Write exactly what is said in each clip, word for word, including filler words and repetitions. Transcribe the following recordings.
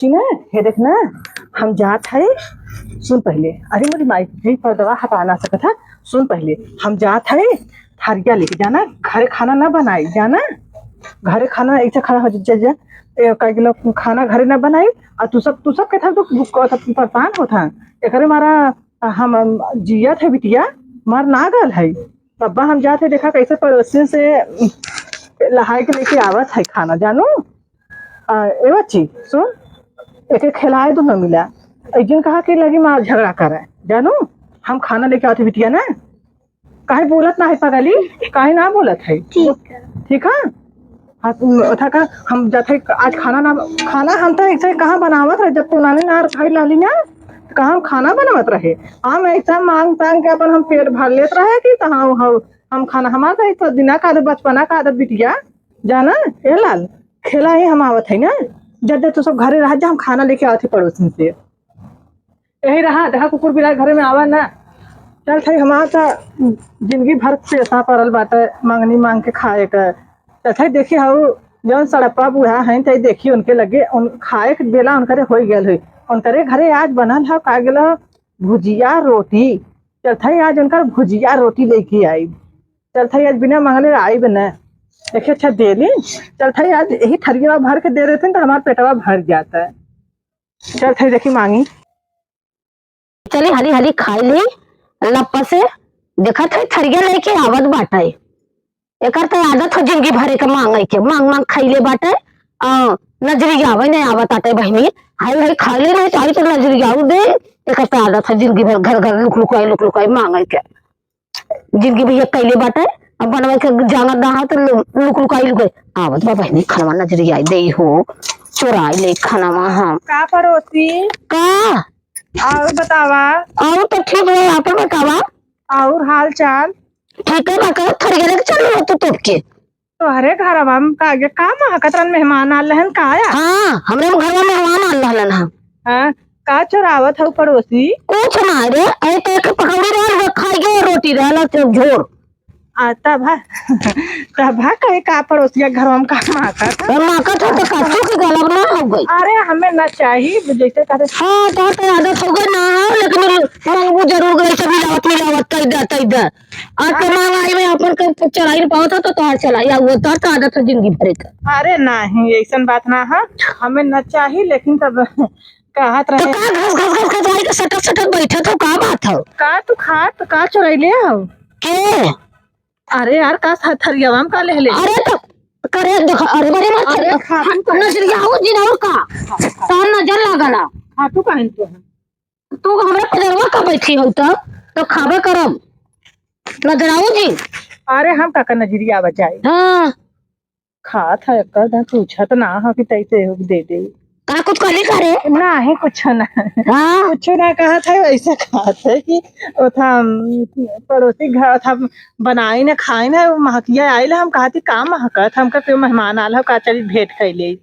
सुने, हे देख ना, हम जात है, सुन पहिले। अरे मोरी माई, ये पर्दवा हटा ना सकत है। सुन पहिले, हम जात है, थरिया लेके जाना, घरे खाना ना बनाई, जाना, घरे खाना, ऐसे खाना हो जा, जा, ए, का किलो खाना घरे ना बनाई, और तू सब, तू सब के था, तू, तू परेशान होत है, एकरे मारा हम, हम जियत है बिटिया, मर ना गल है। तब्बा हम जात है, देखा कैसे पड़ोसिन से लहाई के लेके आवत है खाना, जानू। आ, ए बच्ची, सुन, एके खिलाए दो ना मिला। एक दिन कहा कि लगी मार झगड़ा करे, जानू, हम खाना लेके आवत है बिटिया ना। काहे बोलत ना है पगली, काहे ना बोलत है? ठीक है। ठीक है? हाँ, उम, था का, हम जाते आज खाना ना, खाना हम तो ऐसे कहाँ बनावत रहे, जब तू नानी ना खाई लाली ना, तो कहाँ हम खाना बनावत रहे? हम ऐसा मांग तांग के अपन हम पेट भर लेत रहे कि तो हम, हम, हम खाना, हमार तो ऐसा दिना का आदत, बचपना का आदत बिटिया, जाना, ए लाल, खेला ही हम आवत है ना, जब तू सब घरे रह जा, हम खाना लेके आवत है पड़ोसन से। यही रहा, देखा कुकुर बिलाई घरे में आवा ना। चल थाई हमार त जिंदगी भर पेशा पड़ल बाटे, मंगनी मांग के खाए के। चल थाई देखी हऊ जौन सड़प्पा बूढ़ा हैं, तई देखी उनके लगे, उन खाए के बेला उनकरे होई गयल होई। उनकरे घरे आज बनल ह का गेल ह, भुजिया रोटी। चल थाई आज उनकर भुजिया रोटी लेके आई। चल थाई आज बिना मंगले आइब न। देखिए अच्छा देली। चल थाई आज यही थरिया भर के दे देते त हमार पेटवा भर जाता है। चल थाई देखी मांगी। चली हाली हाली खाई ली लप्पा से। देखत है थरिया लेके आवत बाटे। एकर त आदत है जिंदगी भर के मांगे के, मांग मांग खइले बाटे। आ, नजरी आवे नहीं आवत आटे बहिनी। हाई हाई खाई ले नहीं चाही तो नजरी आऊ दे। एकर त आदत है जिंदगी भर घर घर लुक लुकाई, लुक लुकाई मांगे के। जिंदगी भैया कइले बाटे, अब बनवा के जानत ना हो तो लु-, लुक लुकाई लुकाई। आवत बा बहिनी, खानवा नजरी आई दे हो, चोराई ले खानवा हम। का पड़ोसी? का? और बतावा। और तो ठीक है, आपन बतावा। और हाल चाल? ठीक है बा, का थरिया लेके चल हो तू तोप के। तोहरे घरवा में का गे, का महकत रहन, मेहमान आल रहन का या? हाँ, हमरे घरवा में मेहमान आल रहलन ह। हाँ, का चोरावत हऊ पड़ोसी? कुछ ना रे, अरे तो एक पकौड़ी रहल, वो खाई गए, रोटी रहल, तो झोर। आ, तब हा, तब हा कहे का पड़ोसिया घरवा में का महकत ह? तो महकत ह तो कच्चू के गलब ना हो गई। अरे हमें ना चाही, जैसे कहते। हाँ, तो, तो आदत हो गई ना, लेकिन मंगू जरूर गई, सब मिलावत, मिलावत, तई दे, तई दे। आज तो महंगाई में अपन के चलाई न पावत ह, तो तोहार चलाई, आ वो तोहार तो आदत है जिंदगी भरे का। अरे नाही, ऐसन बात ना है, हमें न चाही, लेकिन तब कहत तो रहे। का घस, घस, घस, घस भाई के सटक, सटक बैठत हो, का बात हो? का तू खात, का चोरैले हो? के? अरे यार, का थ-, थरियावा में का लेहले? अरे तो करे देख, अरे बड़े मत अरे कर। खातू का नजरिया हो जिन और का? तार नजर लागला। खातू काहे तो है? तू हमरा पजरवा का बैठी हो त, तो खाबे करब। नजराऊ जी। अरे हम काका नजरिया बचाई। हाँ। खात है, एकर दाँत पूछत ना हो कि तैसे हो दे दे। का कुछ कहली का रे? नाही, कुछ ना। हाँ। कुछ ना कहत है, वैसे कहत है कि ओथा, पड़ोसी घर था, बनाई ना खाई ना, महकिया आइल, हम कहती का महकत, हमका केहू मेहमान आल हो, का चली भेंट कैले।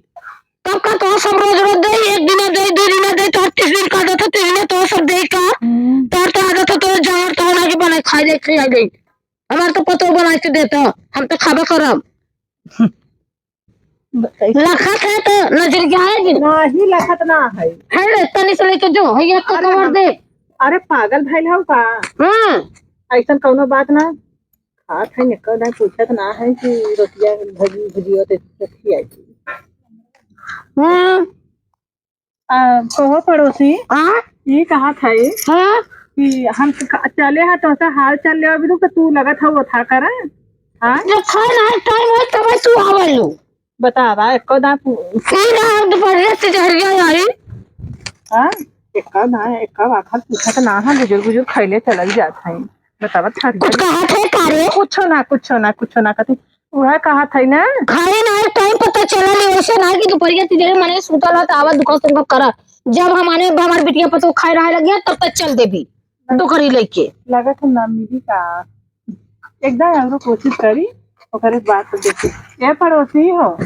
तब का तो सब रोज रोज दे, एक दिन दे, दो दिन दे, तो तीस दिन का देता, तीस दिन तो सब दे का। हम्म। तोर तो आदत हो, तो जहाँ तो ना के बनाई खाई ले, खाई ले। हमार तो पतो बनाई के देता, हम तो खाबे करब। बताई। लखत है तो नजर जाए जी। नाही लखत ना है। है रे, तनी से लेके जो, है ये तो अरे कवर हम दे। अरे पागल भइल हौ का? हाँ। ऐसन कौनो बात ना। खात है, निकल नहीं पूछत ना है कि रोटिया भजी, भुजिया तो खियाई। हाँ। आ, कहो पड़ोसी, हाँ? ई कहत है हाँ? कि हम क-, चले हा तोहसे हाल चाल लेवा बिनु कि तू लगत हौ ओथा करे, हाँ? जब खाए ना टाइम होई तब तू आवेलू। बतावा, एको दाँत पू- ई ना हम दोपहरिया से जहरिया आई। हाँ? एको दाँत, एको आखर पूछत ना हम, बुजुर्ग, बुजुर्ग खैले चलल जात है। बतावा, थक कुछ गई। कहत है का रे? कुछो ना, कुछो ना, कुछो ना कहती। उहे कहत है ना। खाए ना, टाइम पता चला नहीं, वैसे ना कि दोपहरिया तीन बजे मने सुतल है, तो आवा दुकान से उनका करा। जब हमारे, हमारे बिटिया पतो खाए रहे लगिया, तब तक चल देबी। दुकरी लेके। लगत है ना मिली का? एक दाँय औरो कोशिश करी, ओकरे बाद तो देखी। ए पड़ोसी हो।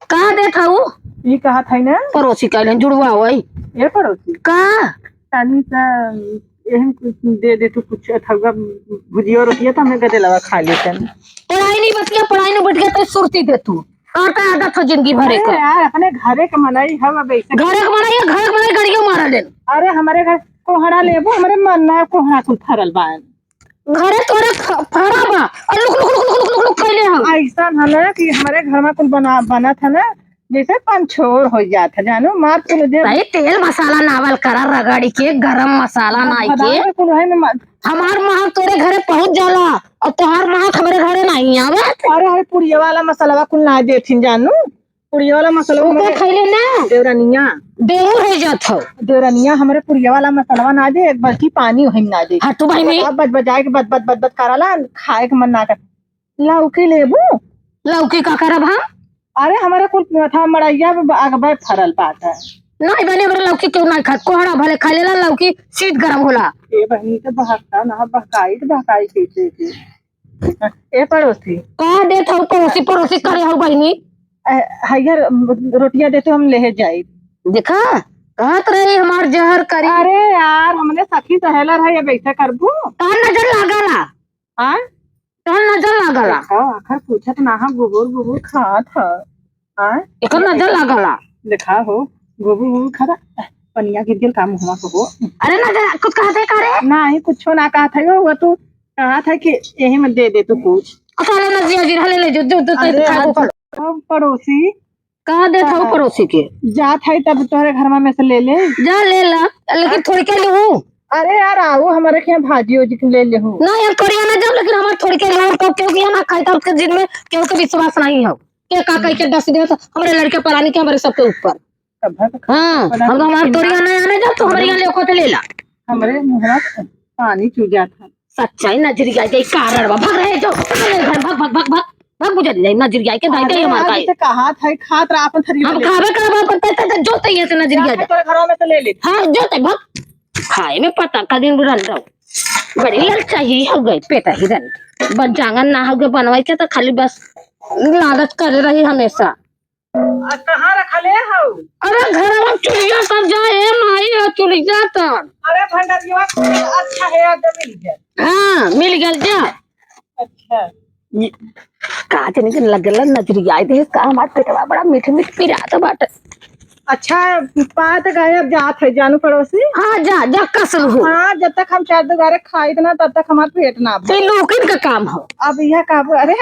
का देत हऊ? ई कहत है ना? पड़ोसी कहले जुड़वा होई। ए पड़ोसी। का? तनी सा एहन कुछ दे दे तू, कुछ अथवा भुजिया रोटिया तो हमें गदेलवा खा लेतन। पढ़ाई नहीं बतिया, पढ़ाई नहीं बतिया तो सुरती दे तू। करता आदत हो जिंदगी भरे अरे का। यार, अपने घरे के मनई हव, अब ऐसे घरे के मनई है, घरे के मनई गड़ियो मारा लेन। अरे, हमरे घर कोहड़ा लेबो, हमरे मन ना कोहड़ा कुल फरल बा। घरे तोरे फ-, फरा बा, और लुक, लुक, लुक कइले हो। ऐसा है ना कि हमरे घर में कुल बना, बनत है ना, जैसे पंचोर हो जात है, जानो, मार कुल दे। भाई, तेल मसाला नावल करा, रगड़ी के, गरम मसाला नाई के। भदावे कुल है ना, मा- हमार महक तोरे घरे पहुँच जाला, और तोहार महक हमरे घरे नहीं आवत। अरे, है पुड़िया वाला मसलवा कुल ना देथिन, जानू। पुड़िया वाला मसलवा ओकर हमरे खइले ना। देवरनिया। देहू हो जात हो। देवरनिया हमरे पुड़िया वाला मसलवा ना दे, एक बाल्टी पानी ओहिम ना दे। हाँ, तू बहिनी। अब बज बजाए के बज, बज, बज, बज कराला, खाए के मन ना कर। लौकी लेबू? लौकी का करब हम? अरे, हमरे कुल था मड़ैया में अगबे फरल बाटे। नहीं बहिनी, हमरे लौकी केहू नहीं खात। कोहड़ा भले खा लेला, लौकी शीत गरम होला। ए बहिनी, तो बहकता ना, बहकाई तो बहकाई कैसे के? ए पड़ोसी। का देत हऊ पड़ोसी, पड़ोसी करे हऊ बहिनी? ए, हइया रोटिया दे तो हम लेहे जाई। देखा, कहत रही हमार जहर करी। अरे यार, हमने सखी सहेलर है, अब ऐसे करबू? का नजर लागला? हाँ? का नजर लागला? देखा, आखिर पूछत ना हम, गुबुर गुबुर खात ह। हाँ? एकर नजर लागला? देखा हो, गुबुर गुबुर खाता, पनिया गिर गेल का मुहवा को हो। अरे नजर, कुछ कहत है का रे? नहीं, कुछो ना कहत है, वो तू कहत है कि यही में दे दे तू कुछ। साला नजिया जी, हले ले जो, जो, जो, अरे खाबो यार, कर। अब पड़ोसी। का देत हऊ हाँ। पड़ोसी के? जात है तब तोहरे घरमा में से ले ले। जा ले ला, लेकिन हाँ। थोड़ी के लेहू। अरे यार, आओ हमारे के यहाँ भाजी ओजी के ले लेहू। ना यार, तोरिया ना जाओ, लेकिन हमार थोड़ी के लेहू, तो केहू के यहाँ ना खाई, तब के दिन में केहू के विश्वास नहीं हो। के का कह के डस दे तो हमरे लड़के परानी के, हमरे सबके ऊपर। तब है तो हाँ, पता हम तो नहीं हमार कितना तोरिया ना आने जाओ, तो हमरे यहाँ ले को तो ले ला। हमरे मुहरा पानी चू जात है। सच्चाई नजरिया के कारण बा। भाग रहे जो, भाग रहे घर, भाग, भाग, भाग, भाग, भाग बुझल जाई, नजरिया के दाई अरे, गई हमार आज काई। से कहा था, खात रहा अपन थरी हम में। खाबे करब अपन पैसा तो जो तैयार से नजरिया जा जा। तोरे घरों में से ले ले। हाँ, जो तै भाग। खाए में पता का दिन बुरा रहो। बड़ी ललचाई हो गई, पेटा ही रन। बस जांगन ना हो गए बनवाई के तो खाली बस लालच करे रही हमेशा। आ, कहाँ रखले हऊ? अरे, घरवा चुलिया कर जा, ए माई, आ चुलिया तर। अरे, भंडरिया, अच्छा है, यार, मिल गया। हाँ, मिल गल जा। अच्छा। ये, का जने के लगल नजरिया दे, का हमार पेटवा बड़ा मीठ मीठ पिरात बाटे। अच्छा, पात गायब जात है, जानू पड़ोसी। हाँ, जा, जा, कस लहू। हाँ, जब तक हम चार दुगारे खाई ना, तब तक हमार पेट ना भरे। तो लौकिन का काम हो। अब यह का, अरे,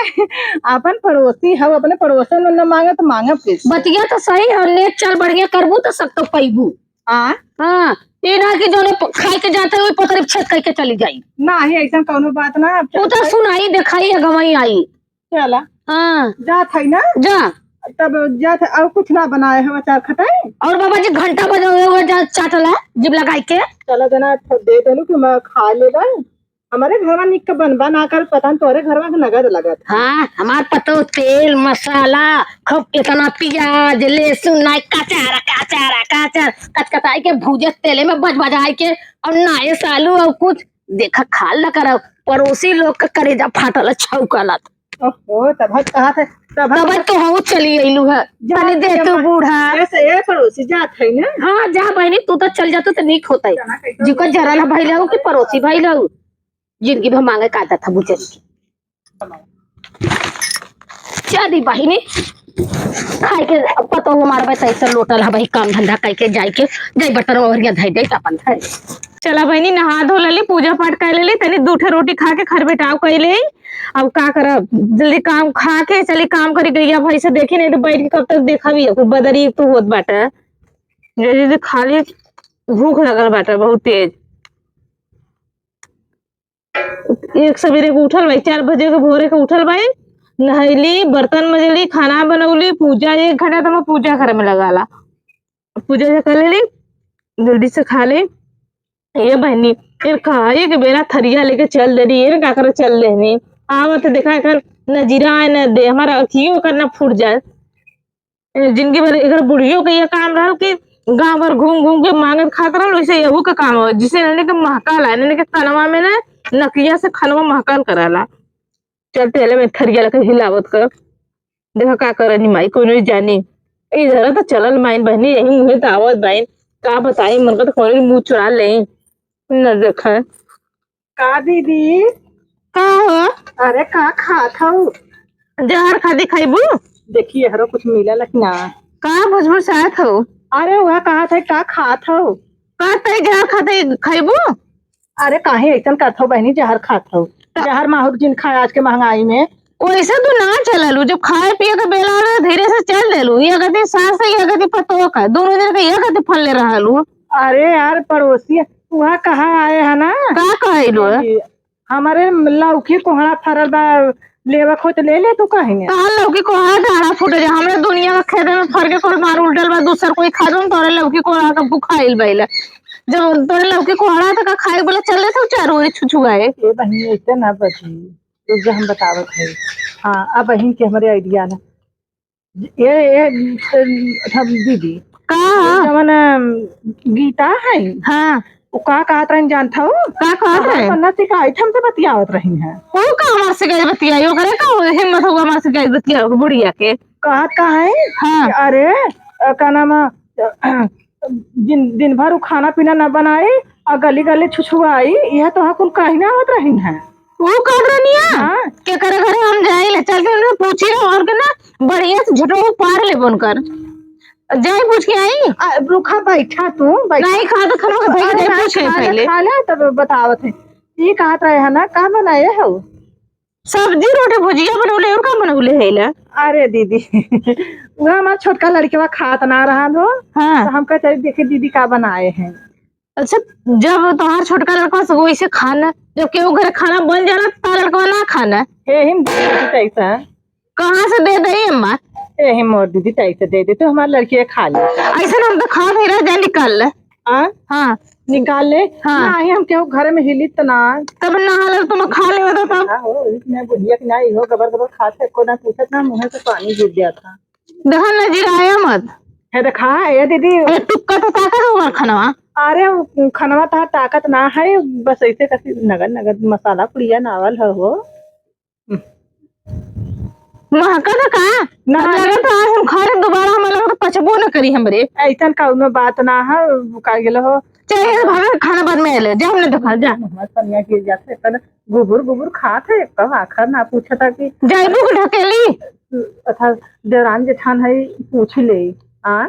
अपन पड़ोसी हो, अपने पड़ोसन में न मांगे तो मांगब कैसे? बतिया तो सही है, नेक चाल बढ़िया करबू तो सब तो पैबू। हाँ? हाँ, ये ना कि जोने प-, खाए के जाते हुए पतरी छेद करके चली जाई। ना, ये ऐसा कौनो बात ना, अब वो तो चलते। सुनाई, देखाई, अगवाई आई। चला। हाँ। जात है ना? जा। तब जात है, और कुछ ना बनाए हो, अचार खटाई? और बाबा जी घंटा बजावे हुए जा चाटला, जिब लगाई के। चला जना, दे देलू कि मैं खा लेबे। हमारे घरवा निक के बनबा ना कर, पता न तोरे घरवा के नगद लगत। हाँ, हमार पतो तेल, मसाला, खूब केतना पियाज, लहसुन, नाई कचारा, कचारा, कचारा, कचकचाई के भूजे तेले में बज बजाई के, और नाए सालू और कुछ देखा खाल न करब, पड़ोसी लोग के करेजा फाटल छौकलत। ओहो, तब कहा थे, तब तब तो हम चली अइलू है। जा, तनी दे जा, तू जा। बूढ़ा। ऐसे ए पड़ोसी जात है ना? हाँ, जा बहिनी, तू तो चल जातू तो नीक होता है। जाना कहीं तो जिको जरल है भाई लहू कि पड़ोसी भाई लहू। जिंदगी भर मांगे का था बुझे की। चली बहिनी, खाए के अब पतो हमार बा, तैसे लोटल है भाई, काम धंधा कइके जाए के, जाई बर्तन ओरिया धइ दे अपन धइ। चला बहिनी, नहा धो लेली, पूजा पाठ कर लेली, तनी दू ठे रोटी खा के खरबेटाव कर ले। अब का करब, जल्दी काम खा के चली काम करी, गैया भैंस देखी, नहीं तो बैठ के कब तक देखा भी है, बदरी एक तो होत बाटे। जल्दी जल्दी खा ली, भूख लगल बाटे बहुत तेज। एक सबेरे के उठल बाई, चार बजे के भोरे के उठल बाई, नहैली, बर्तन मजली, खाना बनौली, पूजा, एक घंटा तो मैं पूजा करे में लगाला। पूजा उजा कर लेली, जल्दी से खा ले। ए बहिनी, फिर खाए के बेरा थरिया लेके चल देली, ये का करे चल देनी। आवत देखा कर नजरा आए न दे, हमारा अखियों कर न फूट जाए। ए, जिंदगी भर एकर बुढ़ियो के ये काम रहल कि गांव भर घूम घूम के मांगत खात रहल, वैसे यहू के काम हो, जिसे इन्हने के महका ला, इन्हने के कनवा में ना नकिया से खनवा महकल करला। चलते हले में थरिया लेके हिलावत कर। देखा का करनी माई, कोनो नहीं जानी। इधर तो चलल माइन बहिनी, यही मुहे तो आवत बाइन। का बताई, मन का तो कोनो मुंह चुरा ले। न देखा। का दीदी? का हो? अरे का खात हऊ? जहर खादी खइबू? देखी, एहरो कुछ मिलल कि ना। का बुझबुझात हो? अरे, वह कहत है, का खात हो? का तई जहर खाते खइबू? अरे, काहे ऐसन करत हो बहिनी, जहर खात हो? त- जहर माहुर जिन खाए आज के महंगाई में। वैसे तू ना चललू, जब खाए पिए के बेला आवे, धीरे से चल देलू। ये गति सास है, ये गति पतोह का, दोनों जन के ये गति फल ले रहलू। अरे यार, पड़ोसी, वह कहा आए है ना? का कहलू? हमरे लौकी कोहड़ा फरल बा, लेवे क हो त ले ले तू कहीं। तहार लौकी कोहड़ा डाढ़ा फूटे जा, हमरे दुनिया के खेत में फर के कोई मार उल्टल बा, दूसर कोई खा दो, तोरे लौकी कोहड़ा के भुखाइल बइला। जब तोरे लौकी कोहड़ा त का खाए बोला, चल दे तू चारू ओरी छुछुआए। ए बहिनी, ऐसे ना बची, रुक जा, हम बतावत है। हाँ, अब बहिन के हमरे idea ना। ए, ए, हम दीदी। का? जवन, अम, गीता है। हाँ। उ का कहत रहन जानत हो? का कहत रहे? पन्ना शिकायत हमसे बतियावत रही है। उ का हमार शिकायत बतियाई? ओकरे का हिम्मत हुआ हमार शिकायत बतियावे के बुढ़िया के? कहत का है? हाँ। कि अरे, अ, का नाम, अ, दिन, दिन भर उ खाना पीना न बनाई और गली गली छुछुआई, यह तो कुल कहीं ना आवत रही है। वो कर रनिया? हाँ। केकरे घरे हम जाइले, चल के उनसे पूछी और के ना बढ़िया से झुटवा पार लेबो उनकर। जाई पूछ के आई। आ, रुका, बैठा तू, बैठा। नहीं खा तो खाना खाई अरे, जाई ना, पूछ के खा ले, पहले। खा ले, तब बतावत है। ये कहत रहे है ना, का बनाए हो? सब्जी, रोटी, भुजिया बनौले और का बनौले है ला? अरे दीदी, वो हमार छोटका लड़कवा खात ना रहा हो, हाँ। तो हम कहते, "देखिए दीदी का बनाए हैं।" अच्छा, जब तोहार छोटका लड़का से वैसे खाना, जब केहू घरे खाना बन जाला, त लड़कवा ना खाना। हे हिम दीदी कैसा? कहाँ से दे दे अम्मा? हे हिम मोर दीदी कैसे दे दे? तू हमार लड़की खा ले। ऐसा हम तो खा नहीं रहा, जा निकाल ले। हाँ? हाँ। निकाल ले। हाँ। नाही, हम केहू घरे में हिली त ना। तब ना हलल तुम खा ले तो तब। हाँ हो, इसमें बुढ़िया की नाही हो, गबर गबर खात है, को ना पूछत ना, मुँह से पानी गिर जाता। देखा नजर आया मत। हे देखा, ए दीदी। अरे टुक्का तो ताकत हो हमार खनवा। अरे उ खनवा ता ताकत ना है, बस ऐसे कसी नगद नगद मसाला पुड़िया नावल है हो। महका था का? ना। अब लगत है आज हम खा ले दोबारा, हमें लगत पचबो न करी हमरे। ऐसन कौनो बात ना है, का गेलो हो। चाहे भाभी खाना बाद में ले, जा हमने देखा, जा। हमार पनिया गिर जाते, गुबुर गुबुर खात है, कब आखर ना पूछता कि जाइबू के ढकेली? अच्छा, देवरान जेठान है, पूछ ले। आ?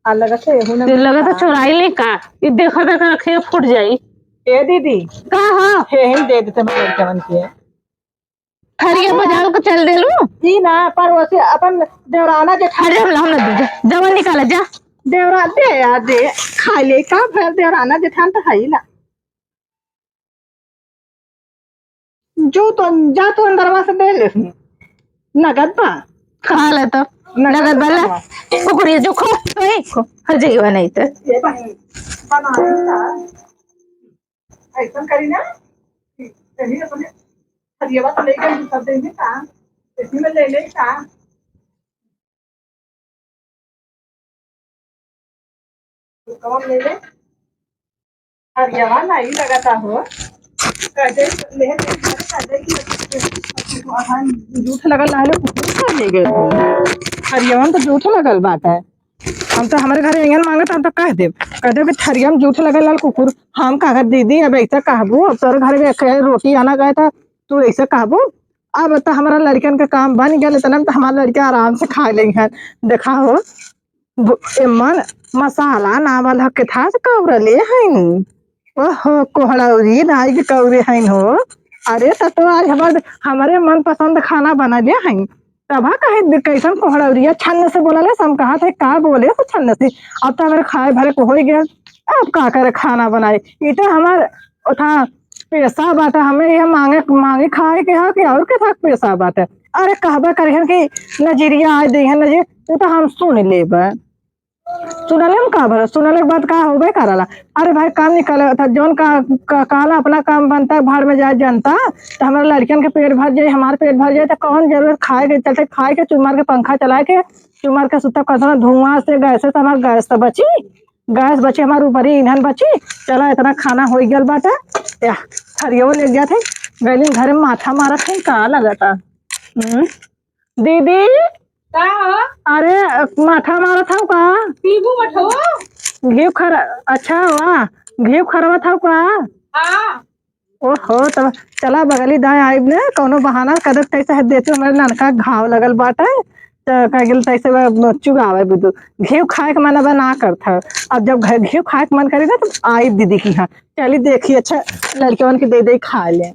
आ लगत है, एहू ना ते लगत है मिलता। चोराई ले का? ई देखा देखा आँखें फूट जाई। ए दीदी। का हो? हे, हे दे देते मतलब जवन के। थरिया बजाओ के चल देलू? ई ना, पर वैसे अपन देवराना जेठान हट जा, हम ना दे, जा। जवन निकाला, जा। देवरा दे, आ दे। खा ले, का भर देवराना जेठान तो है ही ना। जो तो, जा तू अंदरवा से दे ले। नगद बा। खा ले तो। नगद नगद बा, ले। बा। ओकरे जो खो, तो ही खो। हर जगह नहीं तो। ये बहिन, बनाई का? ऐसन करी ना। यही अपने हरियवा तो ले गई, सब देंगे का? इसी में ले ले का? कौन ले ले? हरियवा नाही लगता हो। कदे ले ले, कदे की जूठ लगल रहले, कुकुर खा ले गए हो। हरियवा में तो जूठ लगल बाटे। हम तो हमरे घरे अइहन मांगत, हम तो कह देब, कह देब कि थरिया में जूठ लगल लाल कुकुर। हम कहा दीदी, अब ऐसा कहबू, अब तोरे घर में एक रोटी आना गए था, तू ऐसे कहबू? अब तो हमारा लड़कन के काम बन गया, इतना में तो हमारे लड़के आराम से खा लेंगे। देखा हो, ब-, एमन मसाला नावल ह, केथा से कौरले हईन। ओहो, कोहड़ौरी नाई के कौरे हईन हो। अरे, त तो आज हमर, हमरे मनपसंद खाना बनले हईन। तब हा कहे, कैसन कोहड़ौरिया छन्न से बोलले, हम कहा थे, का बोले से छन्न से? अब तो हमरे खाए भरे को होई गया, अब का करे खाना बनाए? ई तो हमार ओथा पेशा बाटे, हमें ये मांगे, मांगे खाए के है कि और के था पेशा बाटे। अरे कहबे करिहन कि नजरिया आए दे है नजर, वो तो हम सुन लेबे। सुनले में का भला, सुनले के बाद का होबे करला। अरे भाई काम निकाले था, जौन का, का, काला अपना काम बनता है, भाड़ में जाए जनता, तो हमारे लड़कियन के पेट भर जाए, हमारे पेट भर जाए, तो कौन जरूरत खाए के चलते, खाए के चुमार के पंखा चलाए के, चुमार के सुता कतना धुआं से, गैस से, हमारे गैस तो बची। गैस बची, हमार ऊपरी ईंधन बची। चला, इतना खाना होइ गल बाटे। या, थरियो ले गया थे, गैलिन घर में माथा मारत थे, का लगता? हम्म? दीदी? का हो? अरे, माथा मारत हौ का? पीबू मठो? घी खर-, अच्छा, वाह, घी खरवत हौ का? हाँ। ओहो, तब चला बगली दाएँ आइब ने, कौनो बहाना कदर तैसे है, देचो हमरे ननका घाव लगल बाटे, त कह गेल तैसे बा, चुगावे बुदू। घीव खाए के मन अब ना करत है। अब जब घ-, घीव खाए के मन करी ना, तो आइब दीदी की यहाँ। चली देखी, अच्छा, लड़कियन के दे दे खा ले।